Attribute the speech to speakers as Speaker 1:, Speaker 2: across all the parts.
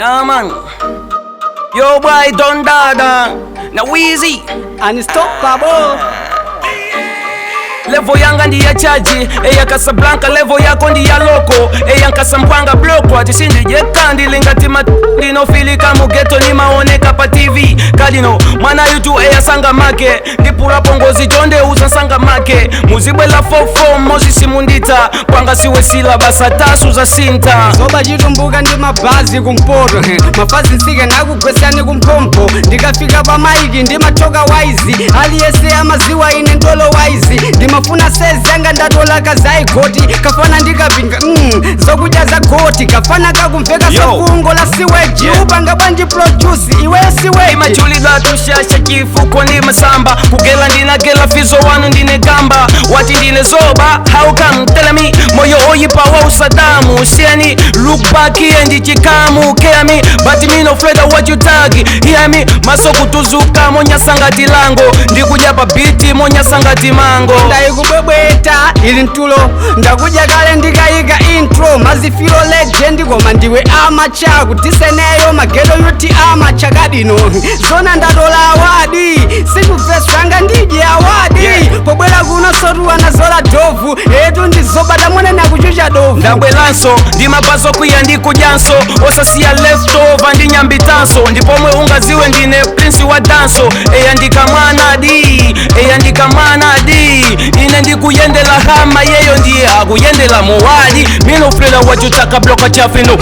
Speaker 1: Yeah, man. Yo, boy, Don Dada. Now, Weezy.
Speaker 2: Unstoppable.
Speaker 1: Level yanga ndi ya chaji eya Casablanca, level yako ndi ya loko eya Nkasampwanga bloko ati sindijeka ndilingati ma ndinofilika mugeto nimaoneka pa TV kadino mwana yutu eya sanga make ndipulapo ngozi chonde uza sanga make muzibwela 44 mozisimundita panga siwe sila basatasu za sinta.
Speaker 2: Zoba chitumbuka ndi mabhazi kumpoto, mafazi nsike nakugwesani kumpompo. Ndikafika pa maiki ndimathoka waizi, aliyese amaziwa ine ndolo waizi. Ndimafuna sezi yanga ndatola kazaigoti kafana ndikapinga zokudya za goti kafana kakumveka.
Speaker 1: Yo.
Speaker 2: Sofungo la siweji. Upanga bwanji produce iwe siweji?
Speaker 1: Imachulidwa tushasha chifuko ndi masamba kugela ndinagela fizo wanu ndine gamba wati ndine zoba. How come? Tell me. Moyo oyipa wa usadamu sieni look back here ndi chikamu care me but me no afraid of what you tag hear me maso kutuzuka monyasangati lango ndikudya pa biti monyasangati mango.
Speaker 2: Ndayikubwebweta ili mtulo ndakudya kale ndikayika intro mazifilo legend koma ndiwe amacha kutiseneyo mageto yuti amacha kadino zona ndatola award sikuveswanga ndidye award. Pobwera kuno sotuwa nazola dovu etu ndizobata mwene nakuchucha dovu.
Speaker 1: Ndabwelanso ndimapazo kwiya ndikudyanso osasiya leftover ndi nyambitanso ndipomwe ungaziwe ndine prince wa danso eya ndikamwana di eya ndikamwana di ine ndikuyendela hama yeyo ndiye akuyendela muwali minofreda wachutaka bloka chafino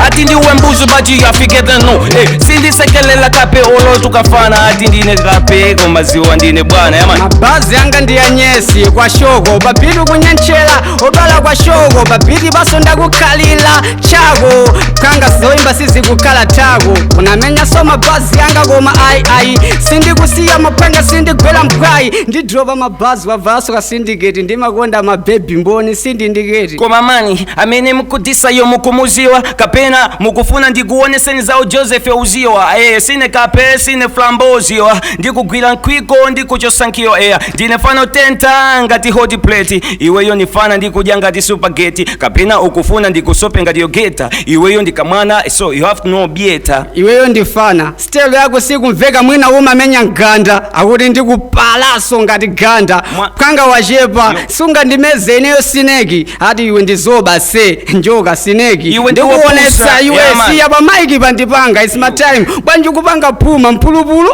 Speaker 1: ati ndiwe mbuzi but you afikete no sindisekelela kape olo tukafana ati ndine kape komaziwa ndine bwana yamani.
Speaker 2: Mabhazi anga ndi anyesi kwa shoko pabiti kunyenchera odwala kwa shoko pabiti baso ndakukhalira chako kanga zoimba sizikukhala tako unamenyaso mabhazi anga koma ayi ayi sindikusiya mapanga sindigwera mphwayi ndidropa mabhazi wavaso kasindiketi ndimakonda mabhebhi mboni sindindiketi.
Speaker 1: Koma mani amene mukudisayo mukumuziwa kapena mukufuna ndikuoneseni zawo Joseph uziwa sine kape sine flamboziwa ndikugwira nkhwiko ndikuchosa nkhiyo eya ndine fano tenta ngati hot plate iweyo nifana ndikudya ngati spaghetti kapena ukufuna ndikusope ngati yogeta iweyo ndikamwana so you have to know better.
Speaker 2: Iweyo ndifana stelo yako sikumveka mwina umamenya mganda akuti ndikupalaso ngati ganda. Pkanga wachepa.
Speaker 1: Yo.
Speaker 2: Sungandimeze ineyo sineki ati iwe ndizoba se njoka sineki.
Speaker 1: Iwe
Speaker 2: ndikuonesa
Speaker 1: ndiwopusa.
Speaker 2: iwe.
Speaker 1: Yeah, man.
Speaker 2: Siya pa maiki pandipanga it's my time bwanji kupanga phuma mphulupulu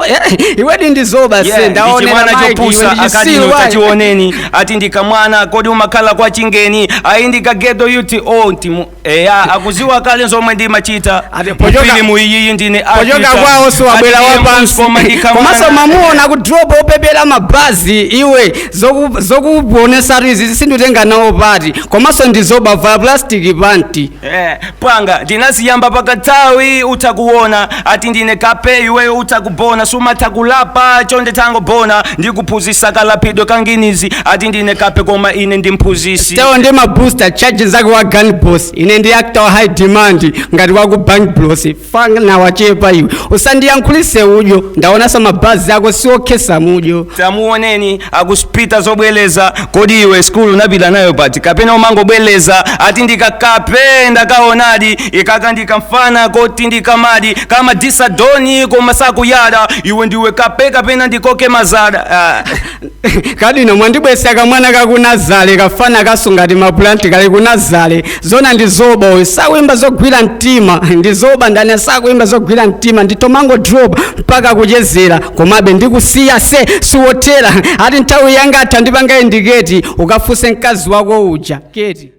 Speaker 2: iwedi ndizoba se ndaonera
Speaker 1: ndichimwana
Speaker 2: maiki iwe
Speaker 1: chopusa akadino.
Speaker 2: ndichisilu.
Speaker 1: Tachioneni ati ndikamwana kodi umakhala kwa chingeni ayi ndikageto yuti o ntimu eya akuziwa kale zomwe ndimachita.
Speaker 2: Ati pochoka-
Speaker 1: Mufilimu iyiyi ndine
Speaker 2: pochoka
Speaker 1: actor.
Speaker 2: kwawo so wabwera
Speaker 1: Ati ndiye
Speaker 2: wapansi.
Speaker 1: koma ndikamwana.
Speaker 2: Komanso mamuona kudropa opepera mabhazi iwe zokuonesatu izi sinditenga nawo pati komanso ndizoba vala plastic panti.
Speaker 1: Panga ndinaziyamba pakathawi utakuona ati ndine kape iweyo utakubona sumathakulapa chonde tangobona ndikuphunzisa kalapidwe kanginizi ati ndine kape koma ine ndimphunzisi.
Speaker 2: Teo ndi mabooster charge zake wa gun boss ine ndi actor wa high demand ngati waku bank bros fana wachepa iwe usandiyankhulise udyo ndaonanso mabhazi ako siokhesa mudyo.
Speaker 1: Tamuoneni akuspita zobweleza kodi iwe skulu unapita nayo pati kapena umangobweleza ati ndikakape ndakaonadi ikaka ndikamfana koti ndikamadi kama disadoni koma sakuyada iwe ndiwe kape kapena ndikoke mazada ah.
Speaker 2: Kadino mwandibwesa kamwana kakunazale kafana kasungati mapulanti kali kunazale zona ndizoba uyu sakuimba zogwira mtima ndizoba ndani sakuimba zogwira mtima nditomango drop mpaka kuchezera komabe ndikusiya se siwotera ati nthawi yanga atha ndipanga indicate ukafuse mkazi wako uja keti.